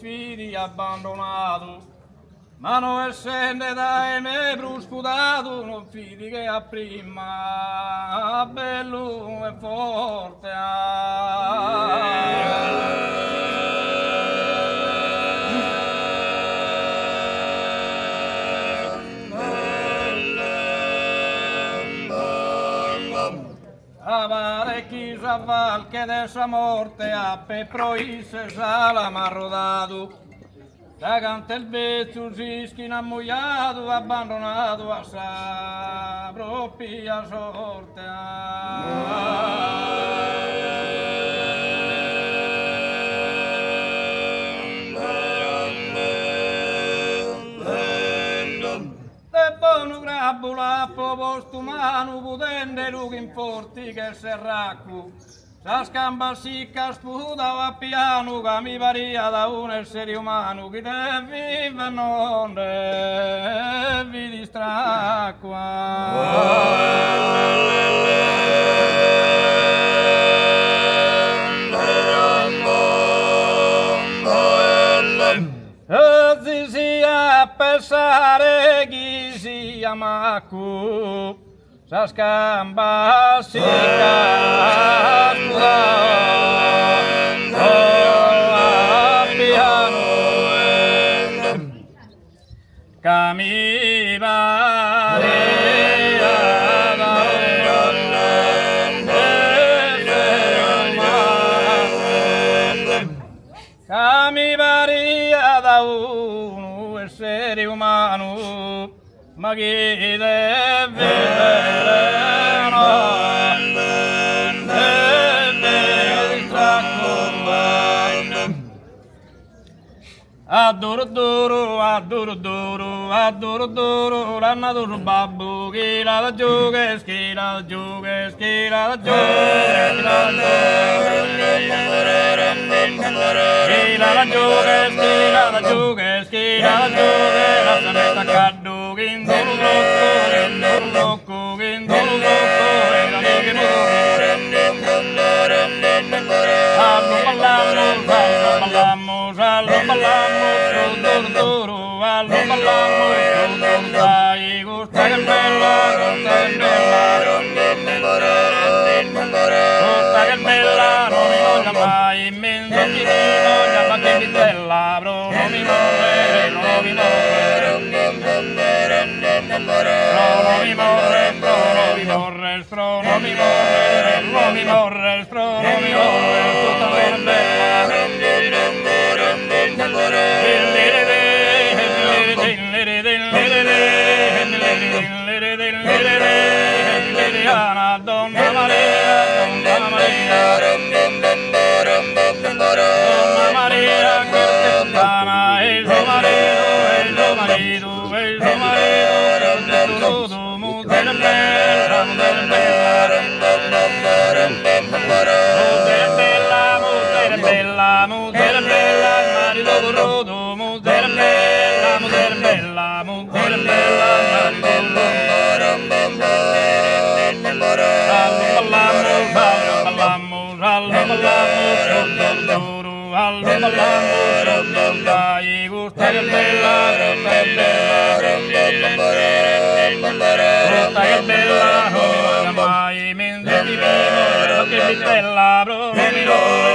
fit abbandonadu, ma no essende dae me prus fudadu non fit che a prima bellu e forte. A paret chi sa falche de sa morte apet pro isse sa lama rodadu, da cant'est betzu s'ischina at mujadu abbandonadu a sa propia sorte. De bonu grabbu l'apo postu manu pudendelu chin fortighe e serracu, sas cambas siccas pudao a pianu ca mi pariat un'essere umanu chi de viver no nde fit istracu. Azis a pessare chi sia macu, sas cambas siccas a pianu ca mi pariat Ca mi pariat unu essere umanu, ma chi de vivere no nde fit istraccu. A duru duru, a duru duru, a duru duru, l'at nadu su babbu chi la giughes, chi la giughes, chi la giughes, chi la Chi la giughes, chi la giughes, chi la giughes, a sa neta a caddu chin d'unu croccu, chin d'unu croccu, chin d'unu croccu, e la Allu ballamus, allu ballamus, allu ballamus, su duru duru, allu ballamus, su duru dai, custa ch'est bella, custa ch'est bella, custa ch'est bella, no mi molla mai, menzus chi mi molla calchi bitella, pro no mi morrer, pro no mi morrer, pro no mi morrer, pro no mi morrer, pro no mi morrer, pro no mi morrer, pro no mi morrer, custa non est bella. Donna Maria, Donna Maria, Donna Maria, che puttana, e suo marito, e suo marito, e suo marito, tutto muzere bella, muzere bella, muzere bella, muzere bella, muzere bella, marito corrudu, muzere bella, muzere bella, muzere bella, marito corrudu. Allu ballamus, allu ballamus, allu ballamus, su duru duru, allu ballamus, su duru dai, custa ch'est bella, custa ch'est bella, custa ch'est bella, no mi molla mai, menzus chi mi molla calchi bitella, pro no mi morrer.